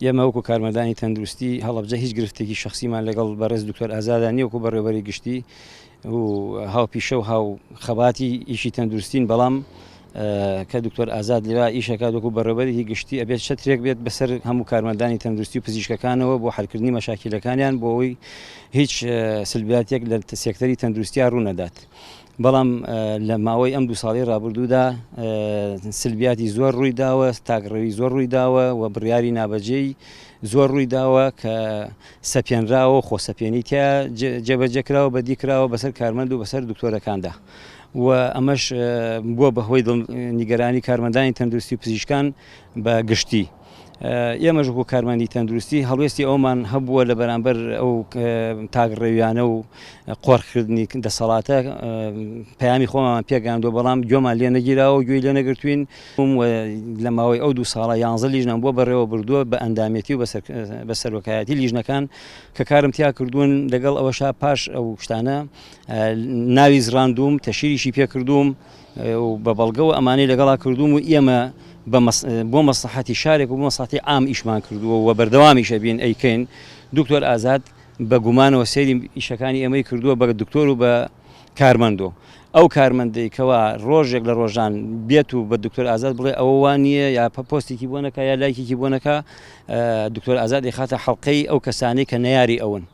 ئێمە وەکو کارمەندانی تەندروستی هەڵەبجە هیچ گرفتێکی شەخسیمان لەگەڵ بەڕێز دکتۆر ئازادا نییە وەکو بەڕێوەبەری گشتی و هاوپیشە و هاو خەباتی ئیشی تەندروستین بەڵام کە دکتۆر ئازاد لێوا ئیشەکات وەکو بەڕێوەبەرێکی گشتی ئەبێت چەترێک بێت بەسەر هەموو کارمەندانی تەندروستی و پزیشکەکانەوە بۆ حلکردنی مەشاکیلەکانیان بۆ ئەوەی هیچ سلبیاتێک لە سێکتەری تەندروستیا ڕوونەدات. بەڵام لە ماوەی ئەم دوو ساڵەی ڕابردوودا سلبیاتی زۆر ڕووی داوە، تاکڕەوی زۆر ڕووی داوە و بڕیاری نابەجێی زۆر ڕووی داوە کە سەپێنراوە و خۆسەپێنی تیا جێبەجێ کراوە، بەدی کراوە بەسەر کارمەند و بەسەر دکتۆرەکاندا و ئەمەش بووە بەهۆی نیگەرانی کارمەندانی تەندروستی و پزیشکان بە گشتی. ئێمەش وەکو کارمەندی تەندروستی هەڵوێستی ئەومان هەبووە لە بەرامبەر ئەو تاکڕەویانە و قۆرخکردنی دەسەڵاتە پەیامی خۆمان پێگەیاندووە، بەڵام گوێمان لێ نەگیراوە و گوێی لێ نەگرتوین و لە ماوەی ئەو دوو ساڵە یانزە لیژنەم بۆ بەڕێوە بردووە بە ئەندامێتی و بە سەرۆکایەتی لیژنەکان کە کارم تیا کردوون، لەگەڵ ئەوەشا پاش ئەو شتانە ناوی زڕاندووم، تەشیریشی پێکردووم. و بە بەڵگەوە ئەمانەی لەگەڵا کردووم و ئێمە بۆ مەسڵەحەتی شارێک و بۆ مەسڵەحەتی عام ئیشمان کردووە و بەردەوامیش ئەبین ئەیکەین. دکتۆر ئازاد بە گومانەوە سەیری ئیشەکانی ئێمەی کردووە بە دکتۆر و بە کارمەندۆ. ئەو کارمەندەی کەوا ڕۆژێک لە ڕۆژان بێت و بە دکتۆر ئازاد بڵێ ئەوە وا نییە یا پۆستێکی بۆ نەکا یا لایکێکی بۆ نەکا، دکتۆر ئازاد ئەیخاتە حەڵقەی ئەو کەسانەی کە نەیاری ئەون.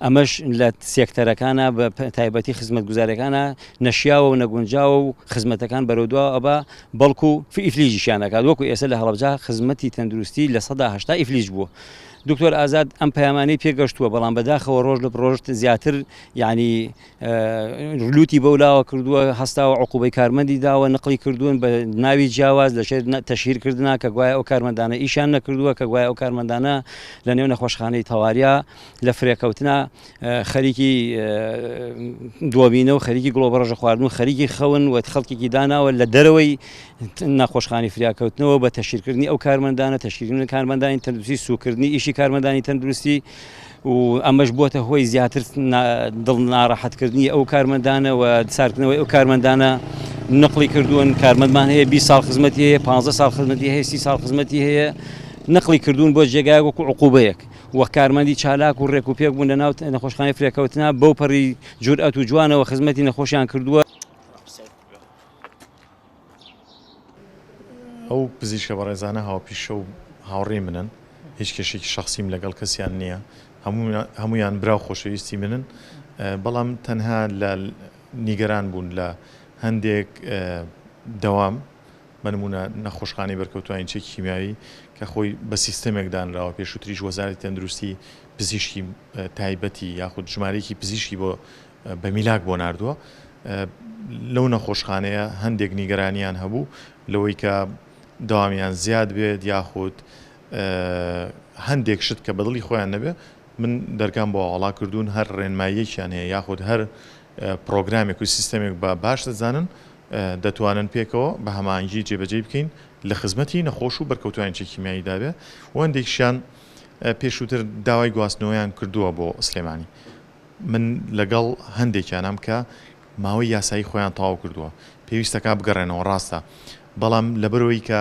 ئەمەش لە سێکتەرەکانا بە تایبەتی خزمەتگوزاریەکانا نەشیاوە و نەگونجاوە و خزمەتەکان بەرەو دواوە ئەبا بەڵکو ئیفلیجیشیان ئەکات وەکو ئێستا لە هەڵەبجە خزمەتی تەندروستی 80% ئیفلیج بووە. دکتۆر ئازاد ئەم پەیامانەی پێگەشتووە بەڵام بەداخەوە ڕۆژ لە ڕۆژ زیاتر یعنی لوتی بەولاوە کردووە هەستاوە عقوبەی کارمەندی داوە نقلی کردوون بە ناوی جیاواز لە شێر تەشهیر کردنا کە گوایە ئەو کارمەندانە ئیشیان نەکردووە کە گوایە ئەو کارمەندانە لە نێو نەخۆشخانەی تەواریا لە فرێکەوتنا خەریکی دۆبینە و خەریکی گڵۆبەڕژە خواردن و خەریکی خەون و خەڵکێکی داناوە لە دەرەوەی نەخۆشخانی فریاکەوتنەوە بە تەشیرکردنی ئەو کارمەندانە تەشکیلکردنی کارمەندانی تەندروستی سوکردنی ئیشی کارمەندانی تەندروستی و ئەمەش بووەتە هۆی زیاتر دڵ ناڕەحەتکردنی ئەو کارمەندانە و ساردکردنەوەی ئەو کارمەندانە نقلی کردوون کارمەندمان هەیە 20 ساڵ خزمەتی هەیە 15 ساڵ خزمەتی هەیە 30 ساڵ خزمەتی هەیە نقلی کردوون بۆ جێگایەک وەکو عقوبەیەک و کارمەندی چالاک و ڕێک و پێک بوون لە ناو نەخۆشخانەی فرێکەوتنا بەو پەڕی جورئەت و جوانەوە خزمەتی نەخۆشیان کردووە. ئەو پزیشکە بەڕێزانە هاوپیشە و هاوڕێی منن، هیچ کێشەیەکی شەخسیم لەگەڵ کەسیان نییە، هەموویان برا و خۆشەویستی منن، بەڵام تەنها لە نیگەران بوون لە هەندێک دەوام، بە نموونە نەخۆشخانەی بەرکەوتوانی چەکی کیمیاوی کە خۆی بە سیستەمێک دانراوە، پێشووتریش وەزارەتی تەندروستی پزیشکی تایبەتی یاخود ژمارەیەکی پزیشکی بۆ بە میلاک بۆ ناردووە، لەو نەخۆشخانەیە هەندێک نیگەرانیان هەبوو لەوەی کە دەوامیان زیاد بێت یاخود هەندێک شت کە بەدڵی خۆیان نەبێ، من دەرگام بۆ ئاواڵا کردوون هەر ڕێنماییەکیان هەیە یاخود هەر پڕۆگرامێک و سیستەمێک بە باش دەزانن دەتوانن پێکەوە بە هەماهەنگی جێبەجێی بکەین لە خزمەتی نەخۆش و بەرکەوتوانی چەکی کیمیاییدا بێ و هەندێکیشیان پێشووتر داوای گواستنەوەیان کردووە بۆ سلێمانی من لەگەڵ هەندێکیانم کە ماوەی یاسایی خۆیان تەواو کردووە پێویستەکە بگەڕێنەوە ڕاستە بەڵام لەبەرەوەی کە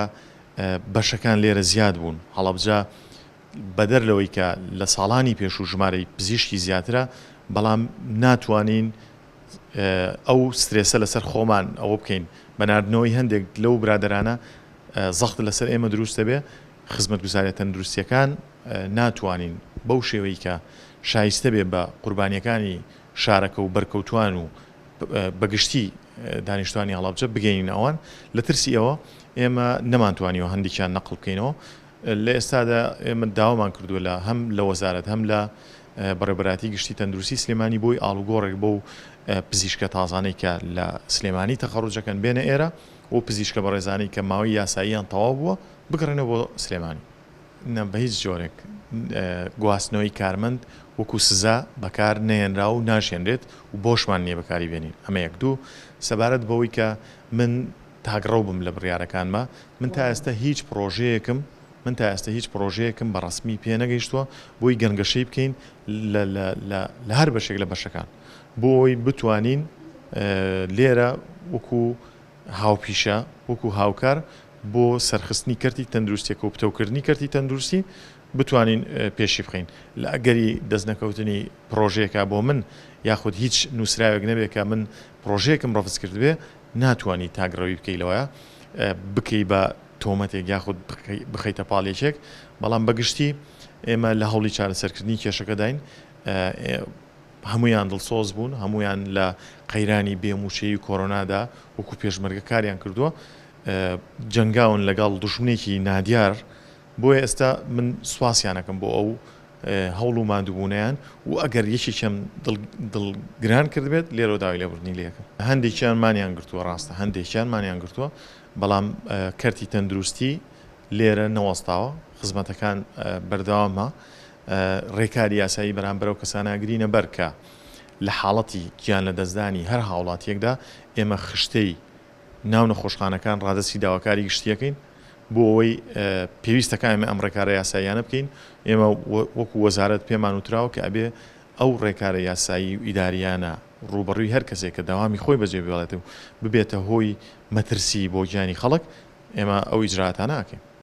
بەشەکان لێرە زیاد بوون هەڵەبجە بەدەر لەوەی کە لە ساڵانی پێشوو ژمارەی پزیشکی زیاترە بەڵام ناتوانین ئەو سترێسە لەسەر خۆمان ئەوە بکەین بە ناردنەوەی هەندێک لەو برادەرانە زەخت لەسەر ئێمە دروست دەبێ خزمەتگوزاریە تەندروستیەکان ناتوانین بەو شێوەی کە شایستە بێ بە قوربانیەکانی شارەکە و بەرکەوتوان و بەگشتی دانیشتوانی هەڵەبجە بگەینین ئەوان لە ترسی ئەوە ئێمە نەمانتوانیوە هەندێکیان نەقڵ بکەینەوە لە ئێستادا ئێمە داوامان کردووە لە هەم لە وەزارەت هەم لە بەڕێوەبەرایەتی گشتی تەندروستی سلێمانی بۆی ئاڵوگۆڕێک بەو پزیشکە تازانەی کە لە سلێمانی تەخەڕوجەکەن بێنە ئێرە و پزیشکە بەڕێزانەی کە ماوەی یاساییان تەواو بووە بگەڕێنەوە بۆ سلێمانی. نا بە هیچ جۆرێک گواستنەوەی کارمەند وەکو سزا بەکار نەهێنرا و ناشهێنرێت و بۆشمان نییە بەکاری بێنین ئەمە یەک دوو سەبارەت بەوەی کە من تاکڕەو بم لە بڕیارەکانما من تا ئێستا هیچ پڕۆژەیەکم من تا ئێستا هیچ پڕۆژەیەکم بە ڕەسمی پێ نەگەیشتووە بۆی گەنگەشەی بکەین لە لە لە لە هەر بەشێک لە بەشەکان. بۆ ئەوەی بتوانین لێرە وەکو هاوپیشە، وەکو هاوکار بۆ سەرخستنی کەرتی تەندروستیەکە و پتەوکردنی کەرتی تەندروستی بتوانین پێشی بخەین. لە ئەگەری دەستنەکەوتنی پڕۆژەیەکا بۆ من یاخود هیچ نووسراوێک نەبێ کە من پڕۆژەیەکم ڕەفز کردبێ، ناتوانی تاکڕەوی بکەی لەوەیا بکەی بە تۆمەتێک یاخود بخەیتە پاڵ یەکێک، بەڵام بەگشتی ئێمە لە هەوڵی چارەسەرکردنی کێشەکەداین. هەموویان دڵسۆز بوون، هەموویان لە قەیرانی بێ مووچەیی و کۆرۆنادا وەکو پێشمەرگە کاریان کردووە، جەنگاون لەگەڵ دوژمنێکی نادیار، بۆیە ئێستا من سوپاسیان ئەکەم بۆ ئەو هەوڵ و ماندووبوونەیان و ئەگەر یەکێکیان دڵگران کردبێت لێرەوە داوای لێبوردنی لێ ئەکەم. هەندێکیان مانیان گرتووە، ڕاستە هەندێکیان مانیان گرتووە، بەڵام کەرتی تەندروستی لێرە نەوەستاوە، خزمەتەکان بەردەوامە، رێکاری یاسایی بەرامبەر ئەو کەسانە ئەگرینە بەر کە لە حاڵەتی گیانلەدەستدانی هەر هاوڵاتییەکدا ئێمە خشتەی ناو نەخۆشخانەکان رادەستی داواکاری گشتی ئەکەین بۆ ئەوەی پێویستەکە ئێمە ئەم رێکارە یاساییانە بکەین. ئێمە وەکو وەزارەت پێمان وتراوە کە ئەبێ ئەو رێکارە یاسایی و ئیدارییانە رووبەڕووی هەر کەسێک کە دەوامی خۆی بەجێ بێڵێت و ببێتە هۆی مەترسی بۆ گیانی خەڵک ئێمە ئەو ئیجرائاتانە ئەکەین.